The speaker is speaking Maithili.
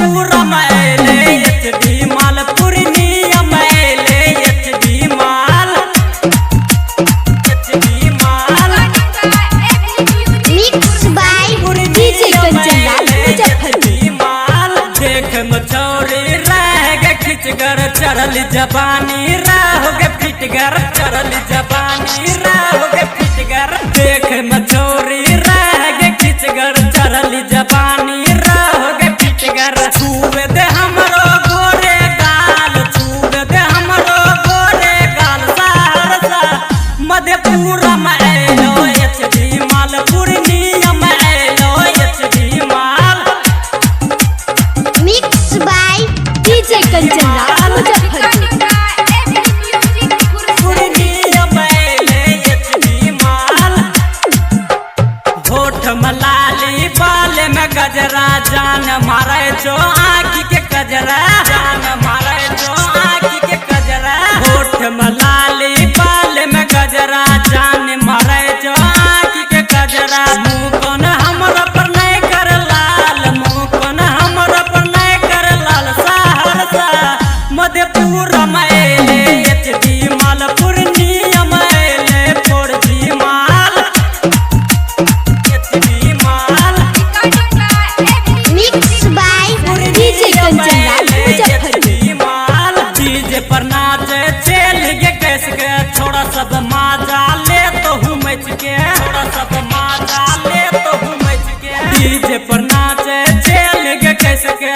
मधेपुरा में अइले एचडी माल, पूर्णिया में अइले एचडी माल, एचडी माल। Mix by DJ Kanchan Lal Muzaffarpur. माल देख मछौरी रह गे खिचगर, चढ़ल जवानी रह गे फिटगर, चढ़ल जवानी रह गे फिटगर। देख मछौरी रह गे खिचगर, चढ़ल जवानी रह गे फिटगर। छुए दे हमरो गोरे गाल, छुए दे हमरो गोरे गाल। सहरसा मधेपुरा में अइलो एचडी माल, पूर्णिया में अइलो एचडी माल। Mix by DJ Kanchan Lal Muzaffarpur. Purnia में अइले एचडी माल। होठ में लाली बाल में गजरा, जान मारे जो आँखी के कजरा, जान मारे जो आँखी के कजरा। होठ में लाली बाल में गजरा, जान मारे जो आँखी के कजरा। मुँह कोन हमरा पर नहीं कर लाल, मुँह कोन हमरा पर नहीं कर लाल। सहरसा मधेपुरा में अइले एचडी माल, पूर्णिया में अइले 4G माल, एचडी माल। Mix by DJ Kanchan Lal Muzaffarpur. माल डीजे पर नाचे चल गे कैस के, छोड़ा सब माजा ले तो हूँ मच के, छोड़ा सब माजा ले तो हूँ मच के। डीजे पर नाचे चल गे कैस के,